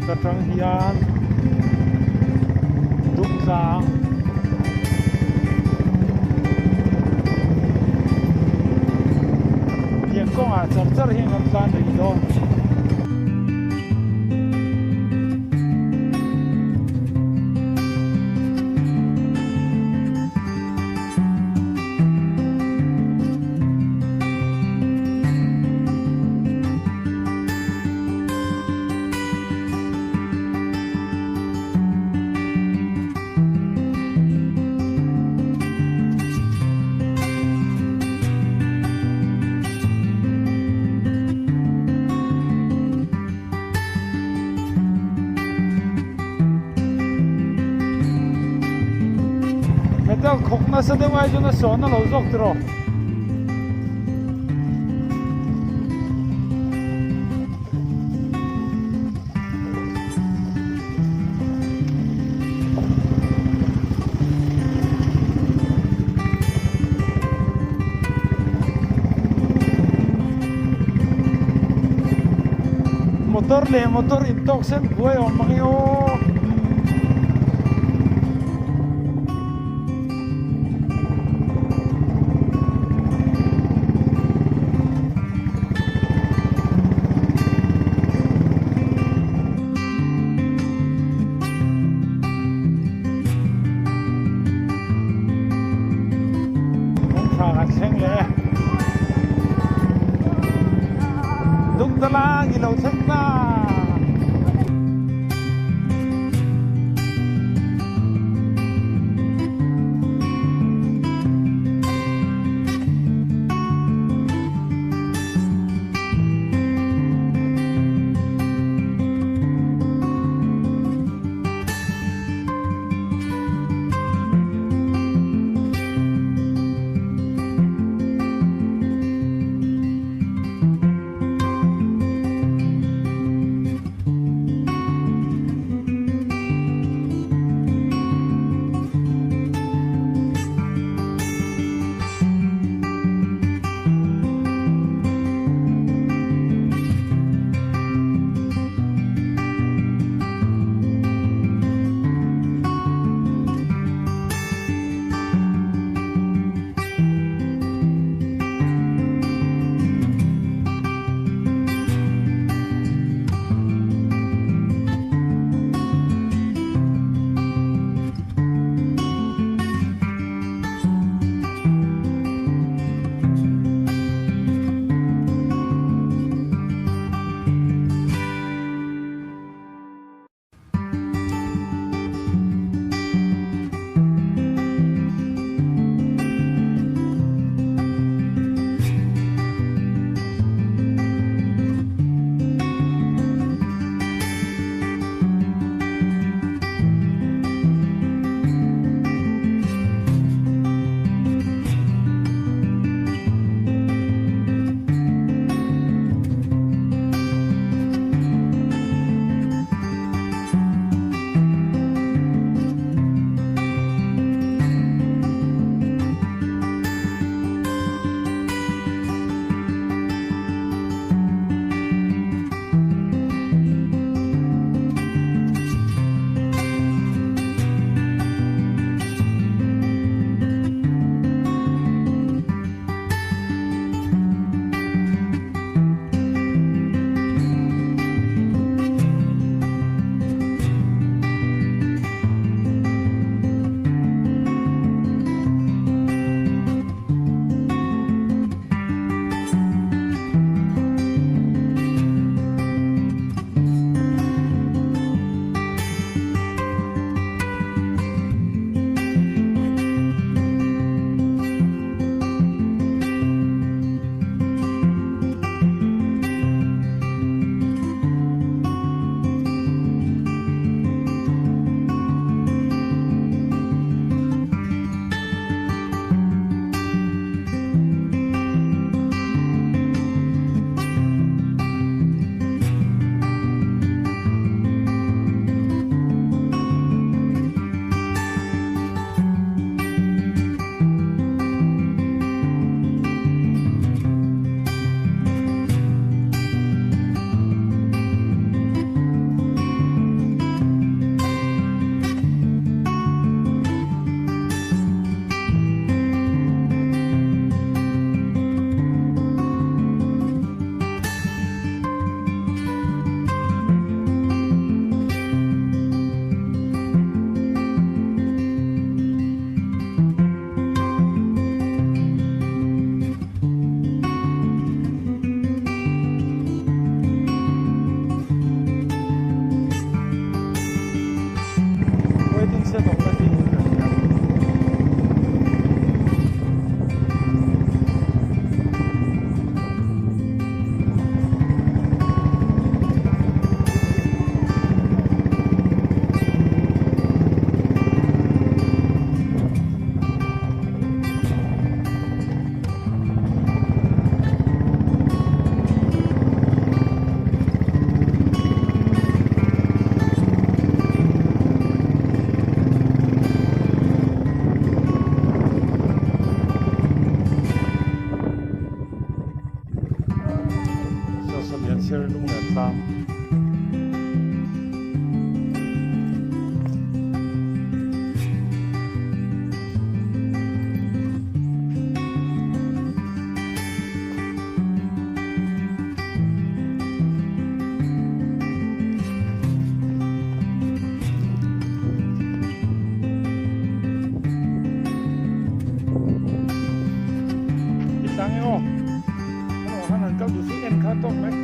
Ta tang hian Dungtlang tiang kawngah char char hian kan tlan rih dawn. Metal khawk nasa deuh ai chuan a sawn a lo zawk tiraw. Motor leh motor intawk sen buai awm ang i aw. Kawngkhar an thleng leh e. Dungtlang i lo thleng ta. tlang. I tlang e aw. Ano khan an kal duh chu en kha tawk mai.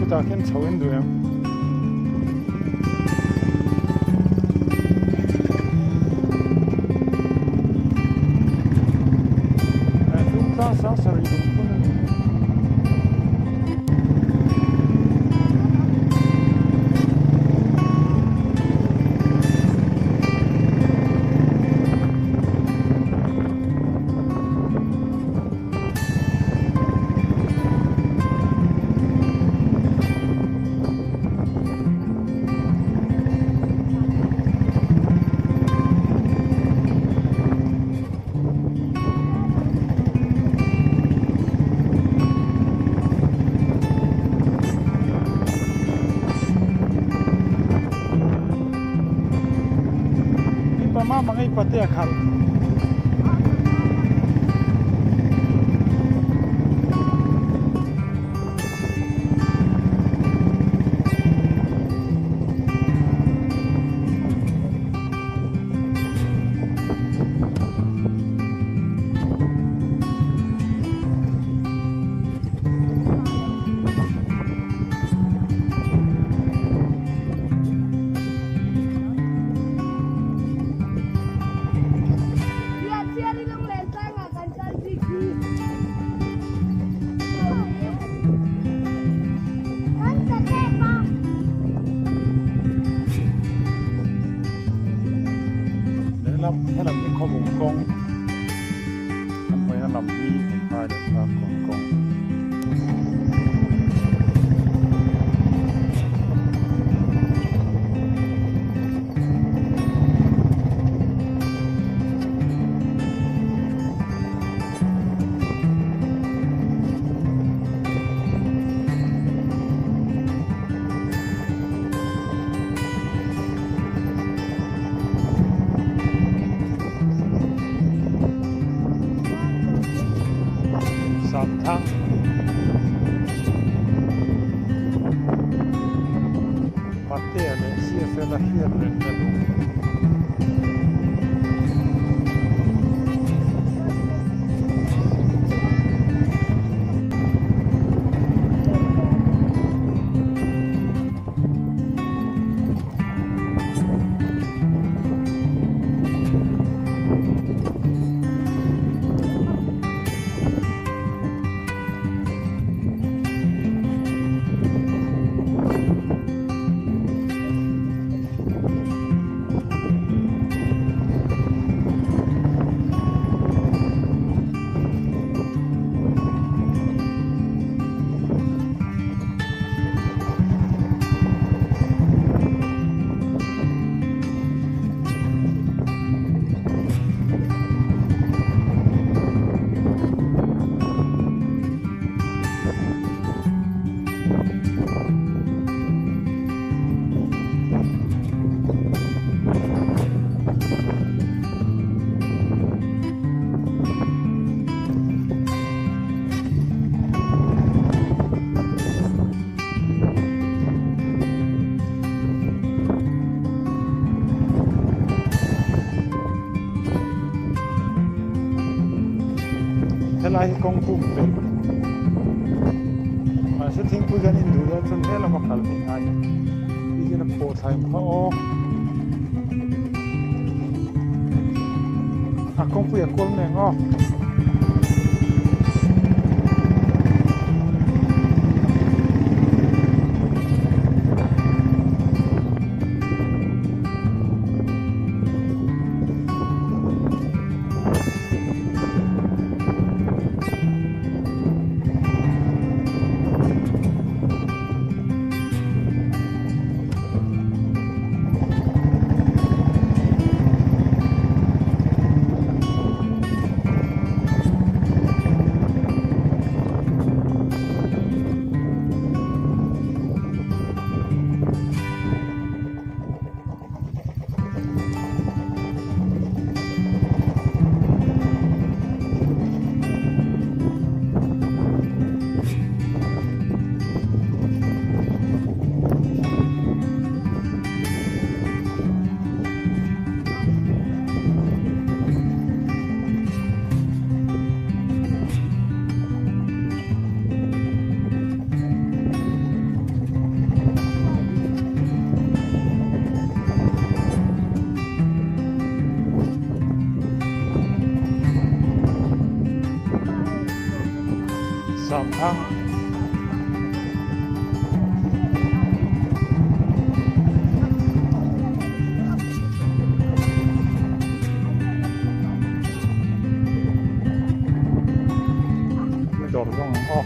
Chutah khian chho in duh em? Tlungtlang sang sarih lungphun a ni. Mipa mama ngei pate a khalh. Helam helam hi khawbung kawng kan hawina lam hi Phai leh Farkawn kawng. Samthang. Patea leh Siafela hriat rengna lung. Helai hi kawng pum pelh mahse thingpui kan in duh dawn chuan helam a kal phei ngai a ti hian a pawh thlai ang kha aw a kawngpui a kual mai ang aw. Samthang Dawr zawng ang aw.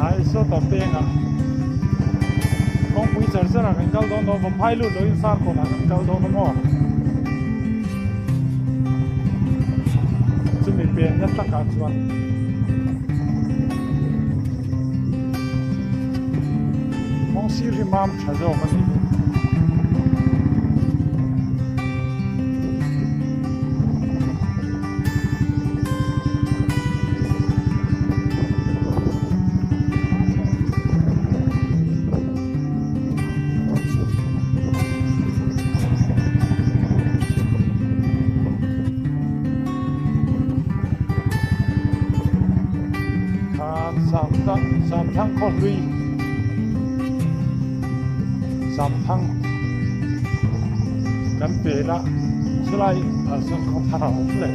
Ai sawta pengah kawngpui char char ah kan kal dawn dawn vawmphai lut loin farkawn ah kan kal dawn a maw chumi penna takah chuan. Kawng sir hi mam tha zawk a ni. Khan Samthang. Zamthang khaw hlui Zamthang kan pel a chulai ah chuan khaw thar a awm leh.